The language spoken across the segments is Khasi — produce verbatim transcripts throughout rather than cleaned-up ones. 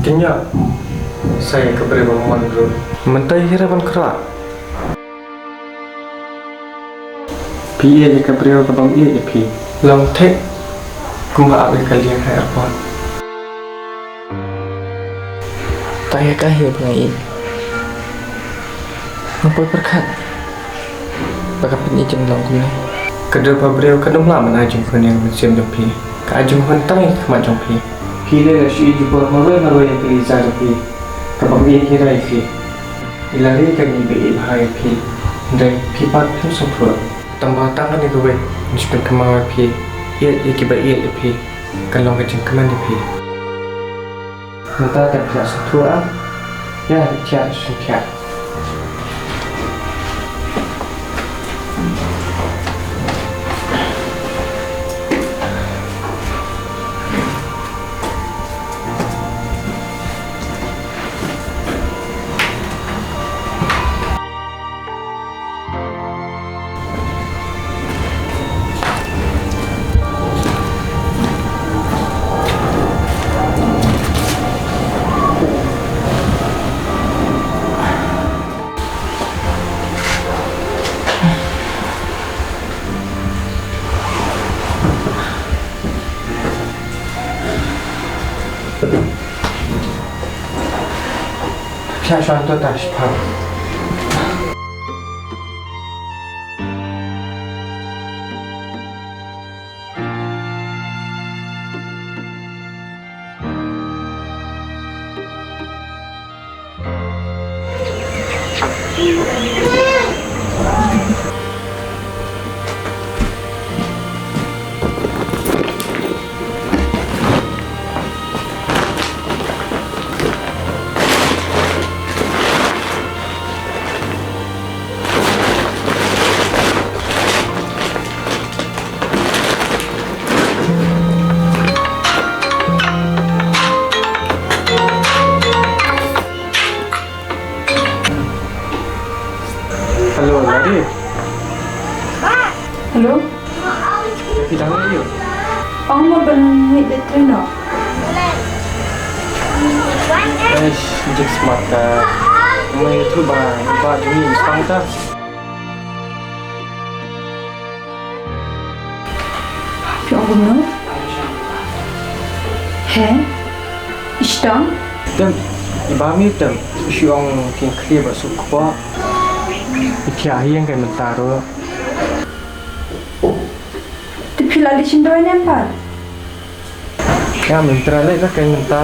Jingïap sa ïa ka briew ba mon ruh. Mynta ïa hi re ban khroh. Phi ïeit ïa ka briew ka bym ïeit ïa phi. Long thik kumba ap ïa ka liang ha airport. Tang ïa ka hi ba nga ïeit. Nga poi pyrkhat ba ka pyni jingdon kumne. Ka dei ba briew ka dum la mynta jingkhun ïa ka mynsiem jong phi. Ka ai jinghun tang ïa ka khmat jong phi. Phi dei la shu ïa jubor marwei marwei ïa ka Liza jong phi. Ka bym ïeit hi re ïa phi. I la ri ka ngi ba ïeit bha ïa phi. Hynrei phi pat phim sngewthuh. Tang ba tang kane kawei ngi shu pynkynmaw ïa phi. Ïeit ïa kiba ïeit ïa phi. Ka long ka jingkmen ïa phi. Mynta te phi la sngewthuh ah. Ïa, thiah sngewthiah. Sha sha to ta shipang. Hello, Lari. Hello. Phi dang ïoh? Ong mo ban mih da train no. Eish, jik smart ka. Mai tu ba, ba juni stang ta. Phi ong kumno? He? Ishtang? Tem, i ba mi tem, shu ong kin khlieh ba suk kpo. I khia hiang kai mynta ruh. Te phi la leit shim dawai ne em pat? Ïa mynta leit la kai mynta.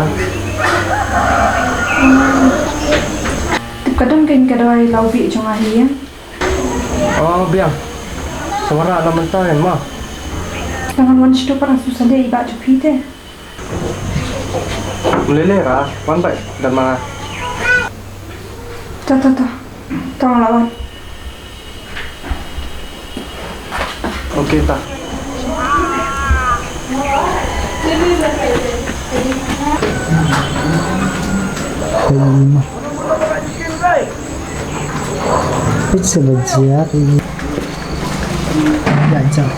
Te ka dang kai ka dawai la u bih jong nga hi ïa. Oh, biang. Sa wanrah na mynta kan ma. Sa ngan wan shu para su sa dei i ba jong phi te. Lele ra, wan bai, dan ma. Ta, ta, ta. Tang la wan. Okay, ta. Peit sa ba jiak. Ïa, jam.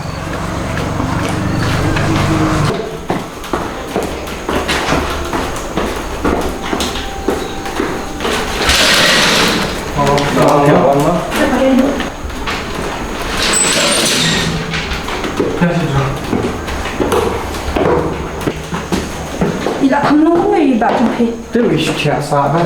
I la kham lung i ba jong phi. Te wi shu thiah sa ba.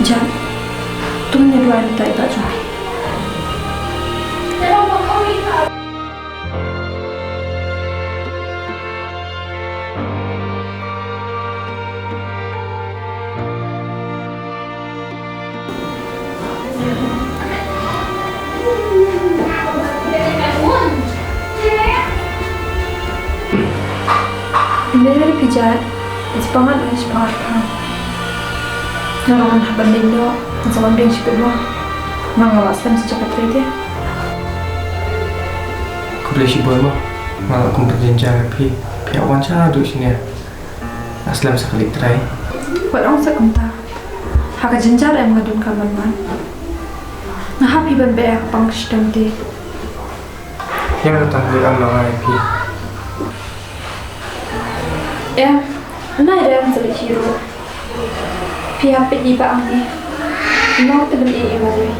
Jan, to ngin ïa duwai na tai ta jong. Leh phi jait, ïa phi sngewbha. Nga ruh haba leit noh, nga sa wan biang shibit mo. Nga, nga la slem sa jaka trei te. Khublei shibun mo. Nga la kum pynjynjar ïa phi. Phi hap wan shaduh shane. Nga slem sa ka leit trei. Wat ong sa kumta. Ha ka jynjar em nga donkam ban wan. Nga hap hi ban beh ha ka pang ka shitom te. Ïa kata hi am la ngai phi. Em, nai rem sa leit hi ruh. Phi hap peit ïa i bah Angni. Nang te ban ïa i marwei.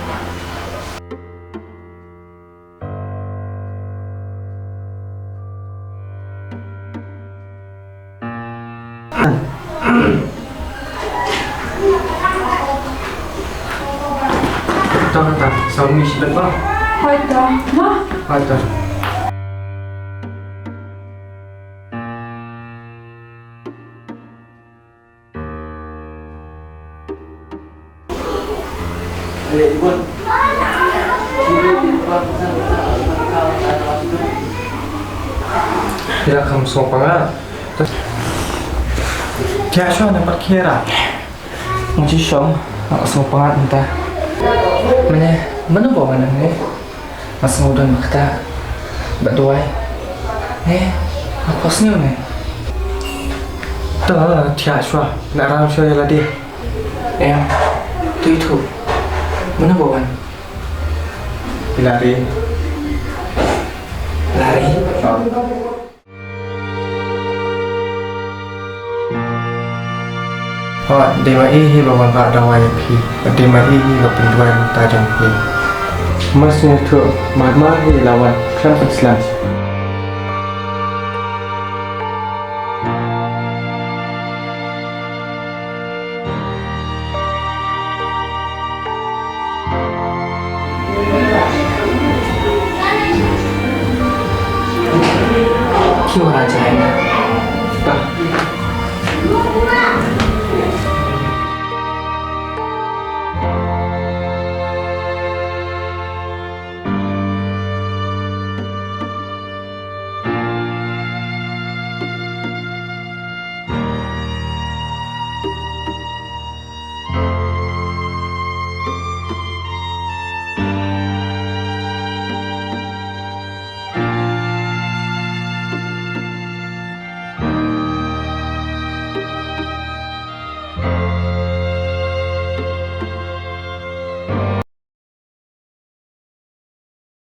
To, to, saw mi shi bad ba. Hoi to, ma. Hoi to. Ïa kham sngewpang ah. Ïa shuwa na pat khera. Ngi shu shong, nga sngewpang ah mynta. Mane, mano ba wan hangne? Nga sngew don ba kata ba duwai. Ne, nga pos ngi ne. Ta, thiah shuwa, na ram shuwa ïa lade. Em, tu itu. Mano ba wan? Lari. Lari. Hooid, dei ma i hi ba wan rah dawa ïa phi. Dei ma i hi ba pynduwai mynta jong phi. Mas ïathuh, mar mar hi la wan khlem pynslem. Ki wan jai na. Ba.